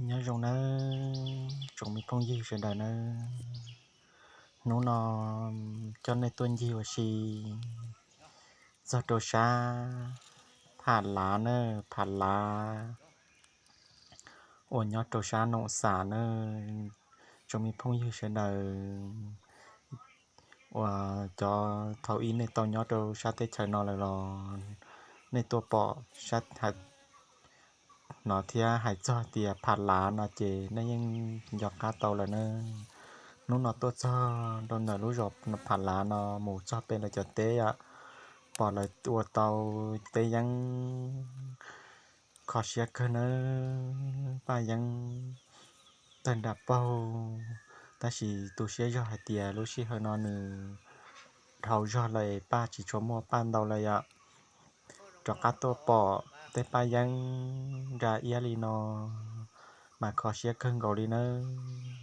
Nyob zoo nawb tsoom me phooj ywg sawv daws nawb. Hnub no coj nej tuaj ncig ua si txog rau sab Pham Lav na, Pham Lav uas nyob rau sab Noom Xam na. Tsoom me phooj ywg sawv daws uas cov thaum ub nej tau nyob rau sab teb chaws no lawm los nej tuaj pom sab no thiab hais txog tias Pham Lav no ces nej yeej nco qab tau lawm na. Hnub no tuaj txog rau ntawm lub zos Pham Lav no mus txog pem lawv cov teb, pom lawv ua tau teb yeeb kho siab kawg nawb. Paj Yeeb tawg nra paug, tab sis tu siab zog hais tias lub sij hawm no nws dhau zog lawm, paj tsis tshua muaj paj ntau lawm yom. Rov qab tuaj pom tej paj yeeb nra iab li no mas kho siab kawg nkaus li nawb.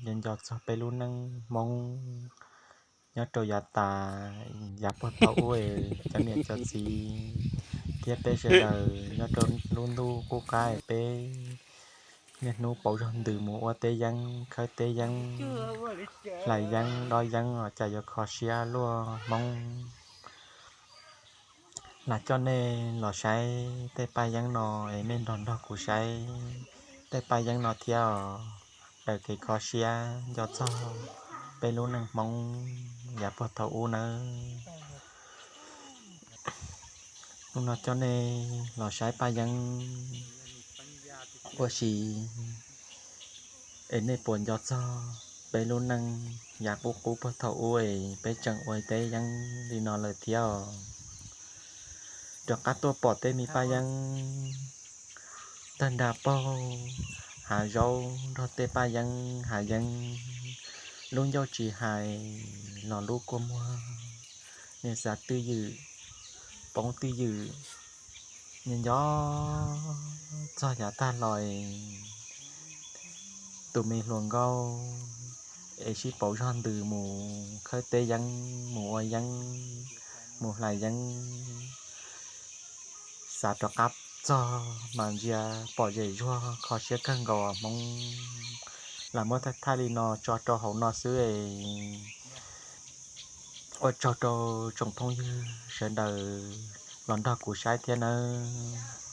Nco nco txog peb lub neej Hmoob nyob rau yav tas, yav puag thaum ub, cov niam cov txiv thiab peb sawv daws nyob rau lub ntuj qub qab peb niaj hnub pauv zog ntws mus ua teb yeeb, khawb teb yeeb, hlais yeeb, dob yeeb los cas yuav kho siab luaj Hmoob. Lam coj nej los saib tej paj yeeb no es nej nrog nrog kuv saib tej paj yeeb no thiab os, daws kev kho siab nco txog peb lub neej Hmoob yav puag thaum ub nawb. Hnub no coj nej los saib paj yeeb ua si es nej puas nco txog peb lub neej yav qub qub puag thaum ub es peb tseem ua teb yeeb li no lawm thiab os. Rov qab tuaj pom tej me paj yeeb tawg nra paug, hav zaub nrog tej paj yeeb hav yeeb, lub ncauj tsis hais los lub kua muag, niag xav twj ywm, poob twj ywm. Nco nco txog yav tag los es tus me hluas nkauj es sib pauv zog ntws mus khawb teb yeeb, mus ua yeeb, mus hlais yeeb. Xav rov qab txog mas ntsia pom zem zuag kho siab kawg nkaus Hmoob. Lam muab thaij thaij li no tso rau hauv no xwb es ua tsaug rau tsoom phooj ywg sawv daws los nrog kuv saib thiab nawb.